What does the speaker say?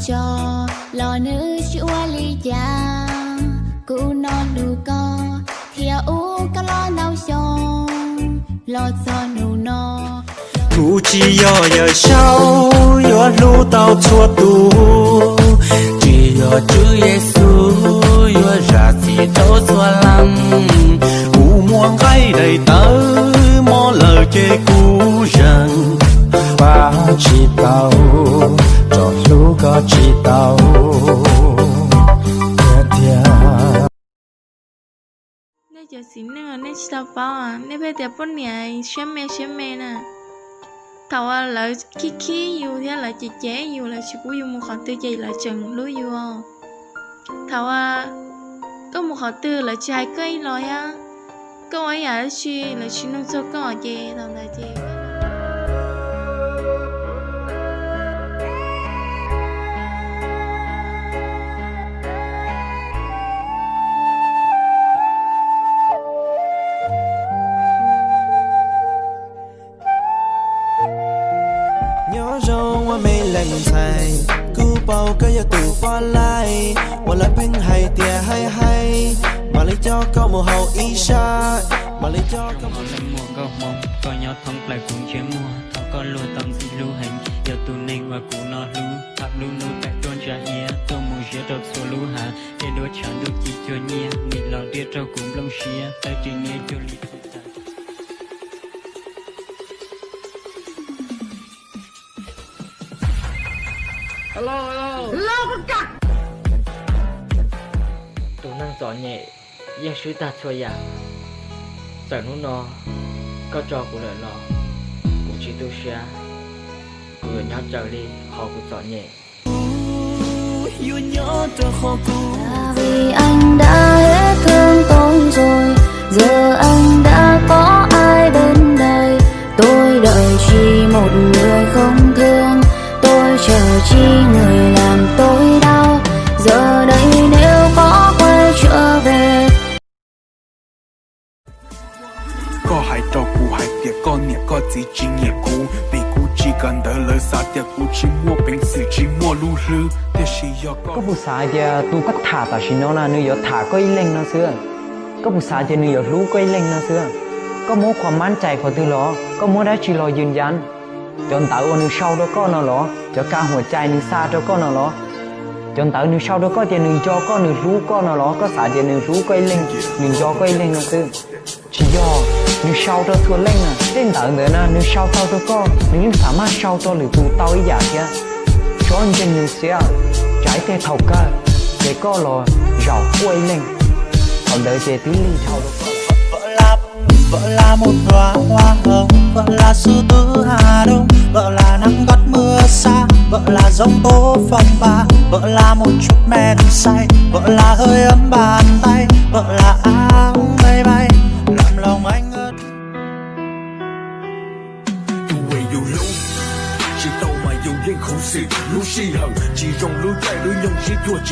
Tso los nws tsis ua li cas, kuv no hlub koj thiab ub koj los ntau xyoo los txog hnub no. Kuv tsis yog Yawm Saub yuav hlub tau txhua tus, tsis yog Tswv Yexus yuav zam txim rau txhua leej. Kuv muaj nqaij daim tawv mob lawm ces kuv zeem pab tsis tau, tsom hlub koj tsis tau tiag tiag. Nej cov txiv neej nej tsis tau paub, nej pheej tias poj niam siab me siab me na. Thaum uas lawv khib khib yus thiab lawv cem cem yus, lawv tsis pub yus mus qhov twg ces lawv tseem hlub yus. Thaum uas koj mus qhov twg lawv tsis hais koj ib los thiab, koj ua ib yam dab tsi lawv tsis nug txog koj ces thaum ntawd ces Nyob zoo ua me leej ntxhais, kuv paub koj yog tus poj laib uas lawv pheej hais tias haib haib, mam li coj koj mus haus ib sab, mam li coj koj mus. Leej muam nkauj hmoob, koj nyob thoob plaws kuv ntsiab muag, thov koj luag tau ntxim hlub heev, yog tus neeg uas kuv no hlub, thab lub hnub taim tuaj ntsa iab, tuaj mus ziab rau txhua lub hav, dej duab tshav ntuj ci cuag nyiaj, nim los riaj rau kuv nplooj siab, tawb ris niab cuag li txhua tag. Tus neeg txom nyem yeej swb tag txhua yam. Txawm hnub no koj tso kuv lawm los kuv tsis tu siab, kuv yuav nyob raws li qhov kuv txom nyem. Yuav nyob rau qhov kuv. Tại vì anh đã hết thương tôi rồi, giờ anh đã có ai bên đây. Tôi đợi chỉ một người không thương, tôi chờ chỉ người làm tôi đau. Giờ đây nếu có quay trở về. Koj hais rau kuv hais tias koj niam koj txiv tsis nyiam kuv vim kuv tsis kawm ntawv, lawv xav tias kuv tsis muaj peev xwm tsis muaj lub hlwb, tiam sis yog koj puas xav tias tus koj tham tam sim no na nws yuav tham koj ib leeg no xwb? Koj puas xav tias nws yuav hlub koj ib leeg no xwb? Koj muab qhov mab cais qhov twg los? Koj muab dab tsi los yws ncas? Cov ntawv uas nws sau rau koj no los? Cov ka huam cai nws xa rau koj no los? Cov ntawv nws sau rau koj tias nws nco koj nws hlub koj no los? Koj xav tias nws hlub koj ib leeg, nws nco koj ib leeg no xwb? Tsis yog, nws sau rau txhua leej na. Tej ntawv ntawd na nws sau tau rau koj, nws yeej xam maj sau rau lwm tus tau ib yam thiab. Tsob ntseeg nws xiab, tsam ib teg thaum kawg ces koj los zaum quaj ib leeg, thaum ntawd ces twb lig dhau rau koj. Vợ là một đóa hoa hồng, vợ là sư tử Hà Đông, vợ là nắng gót mưa xa, vợ là giông tố phong ba, vợ là một chút men say, vợ là hơi ấm bàn tay, vợ là áng mây bay, làm lòng anh ngất. Tus uas yus hlub tsis tau mas yus yeej khuv xim, lub sij hawm tsis zoo, lub caij lub nyoog sib cuag tsis